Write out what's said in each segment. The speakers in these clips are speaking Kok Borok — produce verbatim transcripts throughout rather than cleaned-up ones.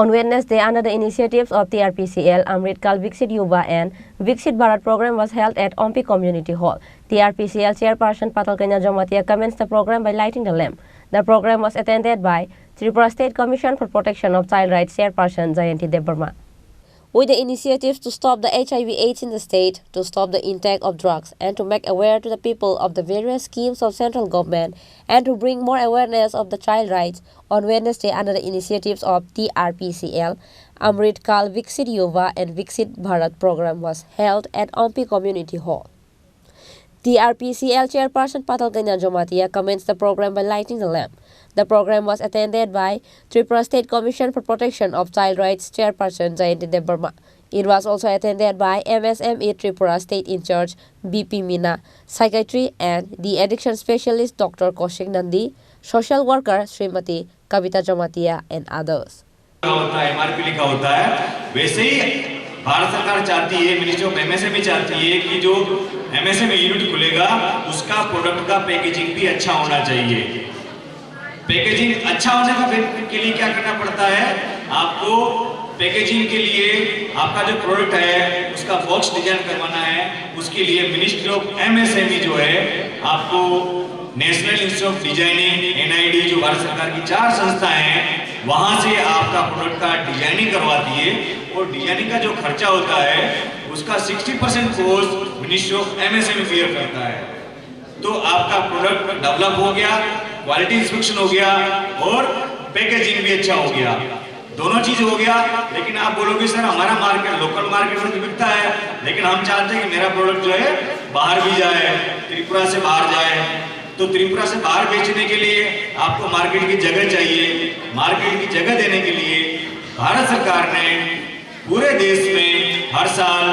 On Wednesday, under the initiatives of T R P C L, Amrit Kal Viksit Yuva and Viksit Bharat program was held at Ompi Community Hall. T R P C L chairperson Patal Kanya Jamatia commenced the program by lighting the lamp. The program was attended by Tripura State Commission for Protection of Child Rights chairperson Jayanti Debbarma. With the initiatives to stop the H I V AIDS in the state, to stop the intake of drugs, and to make aware to the people of the various schemes of central government, and to bring more awareness of the child rights, on Wednesday, under the initiatives of T R P C L, Amrit Kal Viksit Yuva and Viksit Bharat program was held at Ompi Community Hall. T R P C L chairperson Patal Kanya Jamatia commenced the program by lighting the lamp. The program was attended by Tripura State Commission for Protection of Child Rights chairperson Jayanti Debbarma. It was also attended by M S M E Tripura State in charge B P Mina, psychiatry and the addiction specialist Doctor Kaushik Nandi, social worker Srimati Kavita Jamatia and others. होता है, एमआरपी लिखा होता है। वैसे ही भारत सरकार चाहती है, ministry of MSME चाहती है कि जो एमएसएमई यूनिट खुलेगा, उसका प्रोडक्ट का पैकेजिंग भी अच्छा होना चाहिए। पैकेजिंग अच्छा होने का फिर के लिए क्या करना पड़ता है? आपको पैकेजिंग के लिए आपका जो प्रोडक्ट है, उसका बॉक्स डिजाइन करवाना है। उसके लिए मिनिस्ट्री ऑफ एमएसएमई जो है, आपको national institute of designing, NID, जो भारत सरकार की चार संस्थाएं हैं, वहां से आपका प्रोडक्ट का डिजाइनिंग करवाती है। और डिजाइनिंग का जो खर्चा होता है, उसका sixty percent cost ministry of MSME bear करता है। तो आपका प्रोडक्ट डेवलप हो गया, क्वालिटी इंस्पेक्शन हो गया और पैकेजिंग भी अच्छा हो गया। दोनों चीज हो गया। लेकिन आप बोलोगे, सर, हमारा मार्केट लोकल मार्केट में तो बिकता है, लेकिन हम चाहते हैं कि मेरा प्रोडक्ट जो है बाहर भी जाए, त्रिपुरा से बाहर जाए। तो त्रिपुरा से बाहर बेचने के लिए आपको मार्केट की जगह चाहिए। मार्केट की जगह देने के लिए भारत सरकार ने पूरे देश में हर साल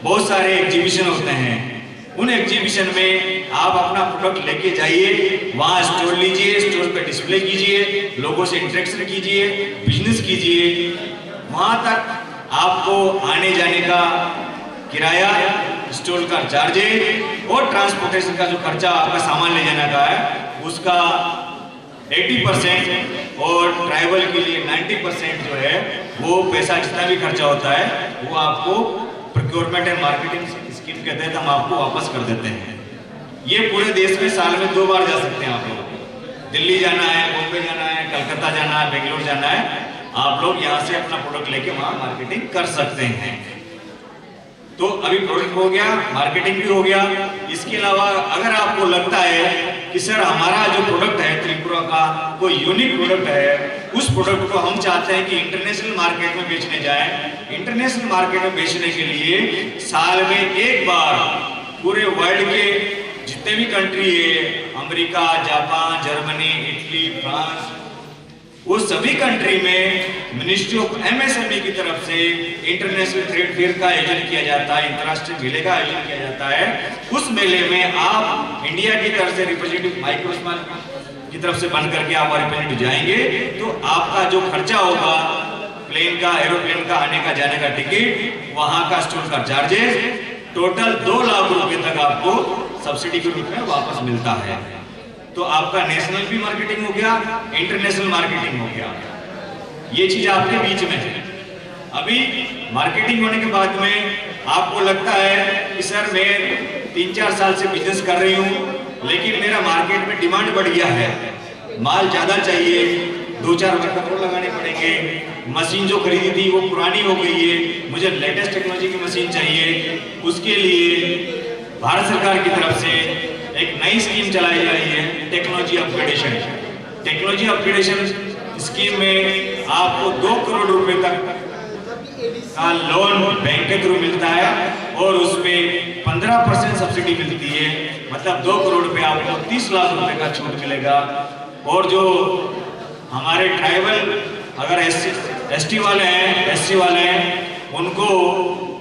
बहुत सारे एग्जीबिशन होते हैं। उन एग्जीबिशन में आप अपना प्रोडक्ट लेके जाइए, वहाँ स्टॉल लीजिए, स्टॉल पे डिस्प्ले कीजिए, लोगों से इंटरेक्शन कीजिए, बिजनेस कीजिए। वहाँ तक आपको आने जाने का किराया, स्टॉल का चार्जेज और ट्रांसपोर्टेशन का जो खर्चा आपका सामान ले जाने का है, उसका एटी परसेंट और ट्राइबल के लिए नाइंटी परसेंट जो है, वो पैसा जितना भी खर्चा होता है, वो आपको प्रोक्योरमेंट एंड मार्केटिंग स्कीम के तहत हम आपको वापस कर देते हैं। ये पूरे देश में साल में दो बार जा सकते हैं आप लोग। दिल्ली जाना है, बॉम्बे जाना है, कलकत्ता जाना है, बेंगलोर जाना है, आप लोग यहाँ से अपना प्रोडक्ट लेके वहाँ मार्केटिंग कर सकते हैं। तो अभी प्रोडक्ट हो गया, मार्केटिंग भी हो गया। इसके अलावा अगर आपको लगता है कि सर, हमारा जो प्रोडक्ट है त्रिपुरा का, कोई यूनिक प्रोडक्ट है, उस प्रोडक्ट को हम चाहते हैं कि इंटरनेशनल मार्केट में बेचने जाए, इंटरनेशनल मार्केट में बेचने के लिए साल में एक बार पूरे वर्ल्ड के जितने भी कंट्री है, America, Japan, Germany, Italy, France, वो सभी कंट्री में मिनिस्ट्री ऑफ एमएसएमई की तरफ से इंटरनेशनल ट्रेड फेयर का आयोजन किया जाता है, अंतर्राष्ट्रीय मेले का आयोजन किया जाता है। उस मेले में आप इंडिया की तरफ से रिप्रेजेंटेटिव, माइक्रो स्मॉल की तरफ से बन करके आप रिप्रेजेंटेटिव जाएंगे, तो आपका जो खर्चा होगा, प्लेन का, एरोप्लेन का आने का जाने का टिकट, वहाँ का स्टॉल का चार्जेस, टोटल दो लाख रुपए तक आपको सब्सिडी के रूप में वापस मिलता है। तो आपका नेशनल भी मार्केटिंग हो गया, इंटरनेशनल मार्केटिंग हो गया। ये चीज आपके बीच में है। अभी मार्केटिंग होने के बाद में आपको लगता है कि सर, मैं तीन चार साल से बिजनेस कर रही हूँ, लेकिन मेरा मार्केट में डिमांड बढ़ गया है, माल ज़्यादा चाहिए, दो चार वर्कर और लगाने पड़ेंगे, मशीन जो खरीदी थी वो पुरानी हो गई है, मुझे लेटेस्ट टेक्नोलॉजी की मशीन चाहिए। उसके लिए भारत सरकार की तरफ से एक नई स्कीम चलाई जा रही है, technology upgradation. Technology upgradation scheme में आपको दो करोड़ रुपए तक का लोन बैंक के थ्रू मिलता है और उस पे पन्द्रह परसेंट सब्सिडी मिलती है। मतलब, दो करोड़ पे आपको तीस लाख रुपए का छूट मिलेगा। और जो हमारे ट्राइबल, अगर एससी, एसटी वाले हैं, एससी वाले हैं, उनको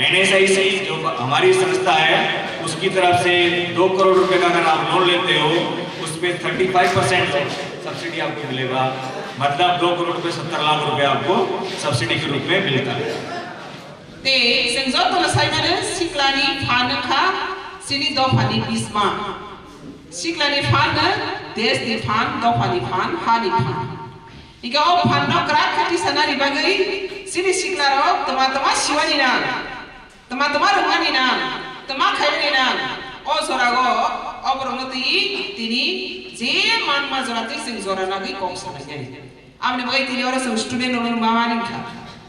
एनएसआईसी, जो हमारी संस्था है, उसकी तरफ से दो करोड़ रुपए का अगर आप लोन लेते हो, उस पे थर्टी फाइव परसेंट सब्सिडी आपको मिलेगा। मतलब, दो करोड़ पे सत्तर लाख रुपए आपको सब्सिडी के रूप में मिलता है। Tei chwng jotono sai mano, siklani phan wngkha chini dophani bisma. Siklani phan no deshni phan, dophani phan, hani phan. Hinkhe o phanno kwrak khe tisanani bagwi chini siklarok twma twma siwani nang, twma twma rwngmani nang, twma khaimani nang. O jorao o borokno twi tini je manma jora twi chwng jora nagwi kok salainai. Aboni bagwi tini oro chwng student rokno ma mani kha.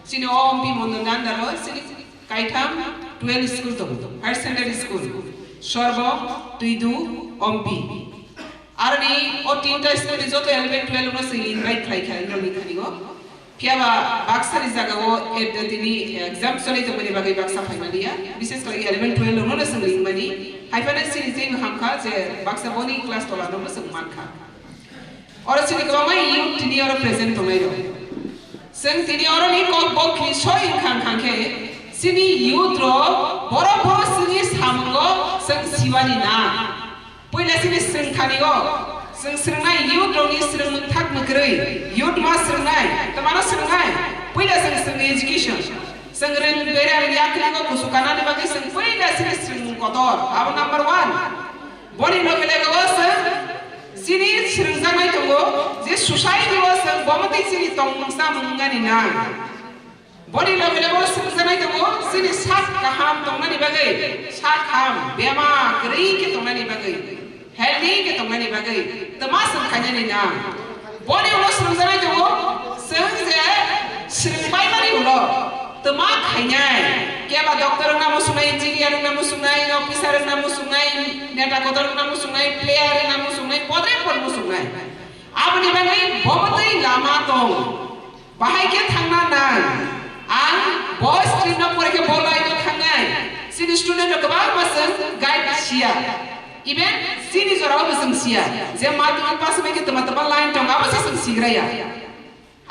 Chini o M P mondol ni under o chini kaitham twelve school tongo, higher secondary school, Sorbong, Twidu, Ompi. Aroni o tinta school ni joto eleven twelve no chwng invite khlai kha, enrolni khani o. Phiya ba baksa ni jaga o, eh, tini exam choli tongmani bagwi baksa phaimani ya. Bishes khlai eleven twelve no no chwng ringmani. Hai phano chini teibo hamkha je baksa boni class tola no no chwng mankha. Oro chini kwbangma youth tini oro present tongnai rok. Chwng tini oro ni kok bokni soi wngkha wngkha khe chini youth rok borok borok chini samungo chwng siwani na. Puila chini swrwngthani o chwng swrwngnai youth rokni swrwngmung thak mwkrwi, youth ma swrwngnai, twmano swrwngnai? Puila chwng swrwng education. Chwng rwng bera rwng yakni o kusu kanani bagwi chwng puila chini swrwngmung kotor. Abo number one. Boni loge loge o chwng chini swrwngjaknai tongo je society o chwng bo mwtwi chini tongmung chamung wngani nang. Boni loge loge o swrwngjaknai tongo chini sak kaham tongnani bagwi, sak ham, bema kwrwi khe tongnani bagwi, healthy khe tongnani bagwi twma chwng khainani nang. Boni ulo swrwngjaknai tongo chwng je swrwngbaimani ulo twma khainai, keba doctor wngna muchungnai, engineer wngna muchungnai, officer wngna muchungnai, neta kotor wngna muchungnai, player wngna muchungnai, podre pod muchungnai. Aboni bagwi bo bwtwi lama tong. Bahai khe thangna nang. Ang bo street no pore khe bo line no thangnai. Chini student rok kwbangma chwng guide siya. Even chini jorao bo chwng siya. Je matric pass wngwi khe twma twma line tong, abo se chwng sigraya.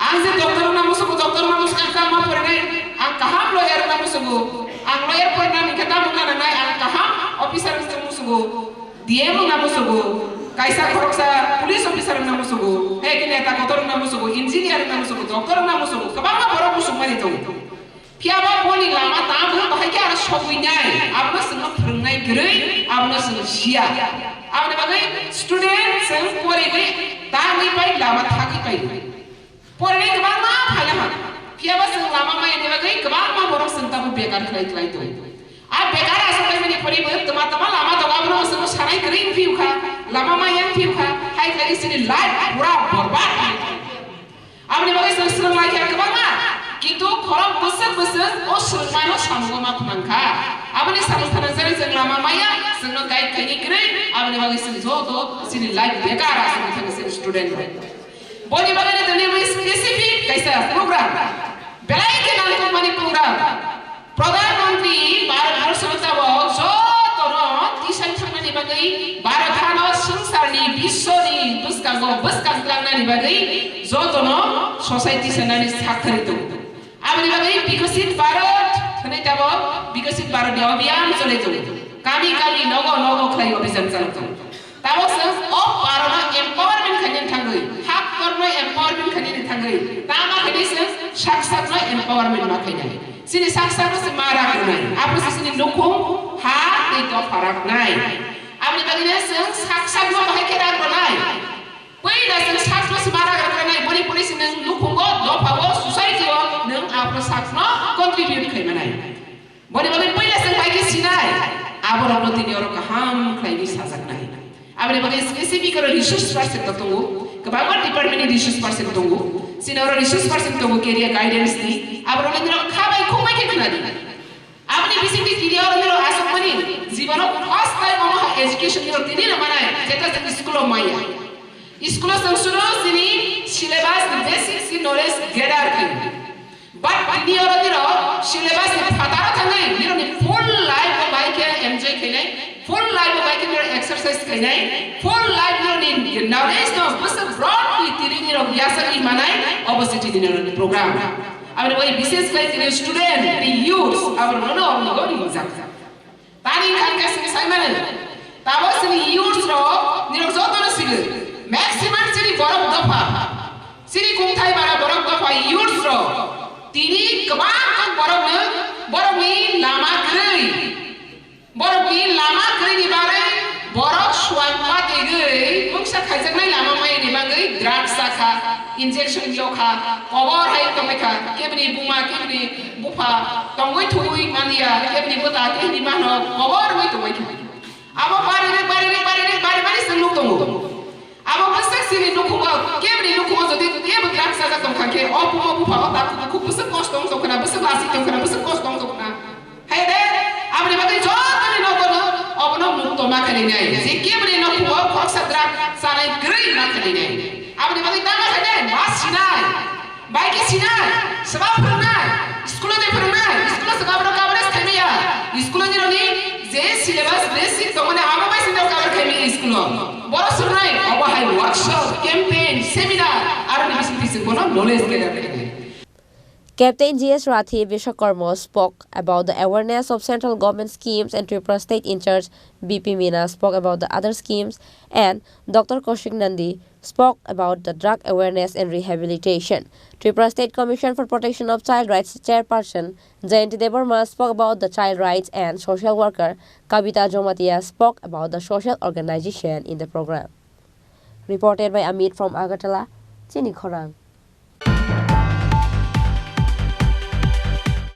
Ang je doctor wngna musugo, doctor wngna musugo, ang tamo porinai, ang kaham lawyer wngna musugo, ang lawyer porina hwnkhe tamo wngna nangnai, ang kaham officer wngna musugo, D M wngna musugo, kaisa khoroksa police officer wngna musugo, hai khe neta kotor wngna musugo, engineer wngna musugo, doctor wngna musugo, kwbangma borok musukmani tongo. Phiya ba boni lama tamo bahai khe aro sogwi nai, abono chwngno phwrwngnai kwrwi, abono chwng siya. Aboni bagwi student chwng porigwi tangwi pai lama thagwi pai. Porani kwbangma phaila ha. Phiya ba chwng lama maya ni bagwi kwbangma borok chwng tabuk bekar khlai khlai tongo. A bekar aswk khlaimani phori bo twma twma lama tongo, abono chwng sanai kwrwi wng phiu kha, lama maya wng phiu kha, hai khlai chini life pura borbad. Aboni bagwi chwng swrwng lai kha kwbangma, kintu khorok bwswk bwswk o swrwngmano samungo ma phnang kha. Aboni samung phnang jani chwng lama maya, chwngno guide khaini kwrwi, aboni bagwi chwng joto chini life bekar aswk wng thangwi chini student rok. Boni bagwi tini specific kaisa program, belai khe nangkukmani program. Pradhan Mantri Bharat Borso tabok jotono tisai thangnani bagwi Bharat hano swngcharni biswoni bwskango bwskang tlangnani bagwi jotono society sanani saktharwi tongo. Aboni bagwi Bikasit Bharat hwnwi tabok Bikasit Bharat ni abhiyan choli tongo. Kami kami nogo nogo khlai abhiyan chalok tongo. Tabok chwng o parano empowerment khainani thangwi, hak torno empowerment khainani thangwi, tama khainai chwng sak sakno empowerment ma khainai. Chini sak sakno se ma rak rwnai, abo se chini nukhung, ha tei dopha raknai. Aboni bagwino chwng sak sakno bahai khe rak rwnai. Puila chwng sakno se ma rak rwnai, boni pore se nwng nukhungo, dophao, society-o nwng abo sakno contribute khai manai. Boni bagwi puila chwng bai khe sinai, aborokno tini oro kaham khlaiwi sajaknai. Aboni bagwi specific oro resource person rok tongo, kwbangma department ni resource person tongo. Chini oro resource person tongo career guidance ni, aborokno nini kha bai khuk bai khe khnadi. Aboni bisingtwi tini oro nini aswkmani jibono first time omo ha education nini tini rw manai, jeta chwng school o maya. School o chwng suru chini syllabus ni basic si knowledge gather khaio. But tini oro nirok syllabus ni phataro thangwi nirokni full life o bai khe enjoy khainai, full life o bai khe nirok exercise khainai, full life nirokni knowledge no bwswk broadly tini nirok yasakwi manai, obo se tini nirokni program. Aboni bai bishes khlai tini student, tini youths, aborokno no ringjak. Tani wngkha khe chwng sai mano, tabok chini youths rok nirok jotono sigo, maximum chini borok dopha, chini kungthai bara borok dopha youths rok tini kwbang kok borokno, borokni lama kwrwi, borokni lama kwrwini bagwi borok suang patigwi mungsa Khaijaknai lama maya ni bagwi drugs chakha, injection yokha, kobor hai tongwi kha, kebni buma, kebni bupha tongwi thugwi manya, kebni bwta, kebni mano kobor wngwi tongwi kha. Abo bari rik, bari rik, bari rik, bari bari se nuk tongo. Abo bwswk chini nukhungo, kebni nukhungo jodi kebo drugs chajak tongkha khe, o buma bupha o takhuk bukhuk bwswk kosto wng tongkhna, bwswk lasik tongkhna, bwswk kosto wng tongkhna. Hai de, aboni bagwi jotoni nogono obono mukto ma khainai. Je kebri nokhugo khoroksa drug chanai kwrwi ma khainai. Aboni bagwi tamo khainai, ma sinai, bai khe sinai, swba phwrwngnai, school-o je phwrwngnai, school-o swkang borok coverage khaimaya, school-o je rokni je syllabus basic tongmani abo bai sindor cover khaimaya school-o. Borok swrwngnai, obo hai workshop, campaign, seminar, aroni bisingtwi chwng bono knowledge gather khainai. Captain G S Rathi Vishwakarma spoke about the awareness of central government schemes, and Tripura State in-charge B P Meena spoke about the other schemes, and Doctor Kaushik Nandi spoke about the drug awareness and rehabilitation. Tripura State Commission for Protection of Child Rights Chairperson Jayanti Debbarma spoke about the child rights, and social worker Kavita Jamatia spoke about the social organization in the program. Reported by Amit from Agartala, Chini Khorang.